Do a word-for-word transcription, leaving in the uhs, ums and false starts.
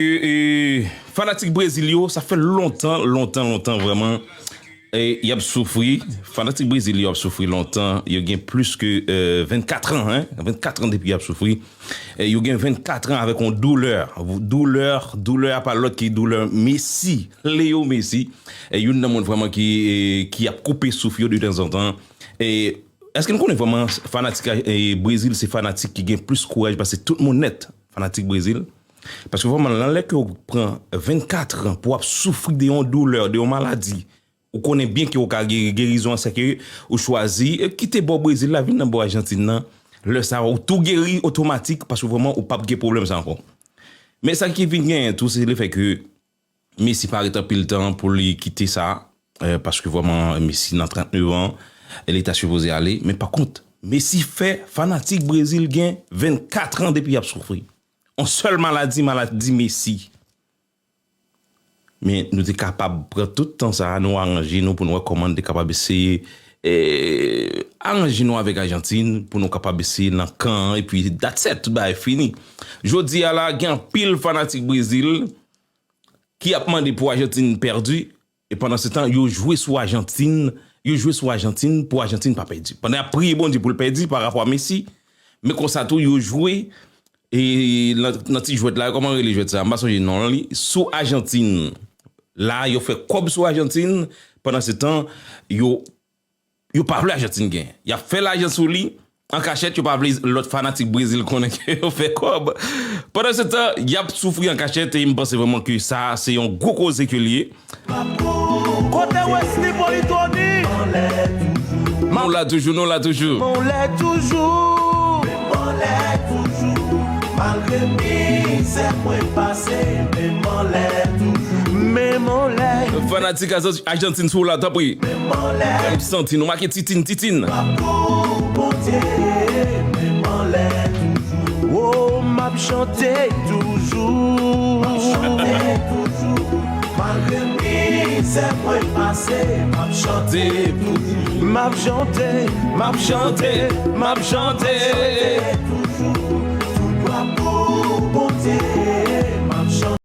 E, e, fanatik Brezil yo, sa fè lontan, lontan, lontan vrèman. E, y ap soufri. Fanatik Brezil yo ap soufri lontan. Yo gen plis ke, euh, vennkat an, hein? Vennkat an depi y ap soufri. E, yo gen vennkat an avèk yon doulè. Doulè, doulè a pa lòt ki doulè Messi, Leo Messi. E, youn nan moun vrèman ki, e, ki ap koupe souf yo de tanzantan. E, èske nou konnen vrèman fanatik, e, Brezil se fanatik ki gen plis kouraj pase tout moun nèt? Fanatik Brezil. Paske vrèman, nan lè ke w pran vennkat an pou w ap soufri de yon doulè, de yon maladi, ou konnen byen ke w ka geri, gerizon an, se ke ou chwazi, e, kite bò Brezil la, vin nan bò Ajantin nan. Lè sa a, ou tou geri otomatik, paske vrèman, ou p ap gen pwoblèm sa ankò. Men sa ki vin genyen tou, se lefèt ke Messi pa ret anpil tan pou li kite sa, e, paske vrèman, Messi nan trannnev an, e, li ta sipoze ale. Men pa kont, Messi fè fanatik Brezil gen vennkat an depi y ap soufri. Yon sèl maladi, maladi Messi. Men nou te kapab pran tout tan sa a, nou aranje nou pou nou wè kòman nou te kapab eseye, e, aranje nou avèk Ajantin pou nou kapab eseye nan kan an, epi that's it, tout bagay fini. Jodi a la, gen anpil fanatik Brezil ki ap mande pou Ajantin pèdi, e pandan se tan, yo jwe sou Ajantin, yo jwe sou Ajantin pou Ajantin pa pèdi. Pandan y ap priye Bondye pou l pèdi pa rapò a Messi, men konsa tou, yo jwe, e nan, nan ti jwèt la, kòman rele jwèt sa? M pa sonje non li. Sou Ajantin. La, yo fè kòb sou Ajantin, pandan se tan, yo, yo pa vle Ajantin gen. Y ap fè lajan sou li, an kachèt, yo pa vle lòt fanatik Brezil konnen ke yo fè kòb. Pandan se tan, y ap soufri an kachèt, e m panse vrèman ke sa, se yon gwo koze ke l ye. Kote Wesley Politoni? Nou la toujou, nou la toujou. Mwen lè toujou. Mwen lè toujou. Malgre mizè mwen pase, men mwen lè toujou. Men mwen lè. Fanatik Ajan-, Ajantin sou la, tanpri. Men mwen lè. Fè m santi nou make titin, titin. Pou Bondye, men mwen lè toujou. Oh, m ap chante toujou. M ap chante toujou. Malgre mizè mwen pase, m ap chante toujou. M ap chante, m ap chante, m ap chante. Toujou, tout glwa pou Bondye.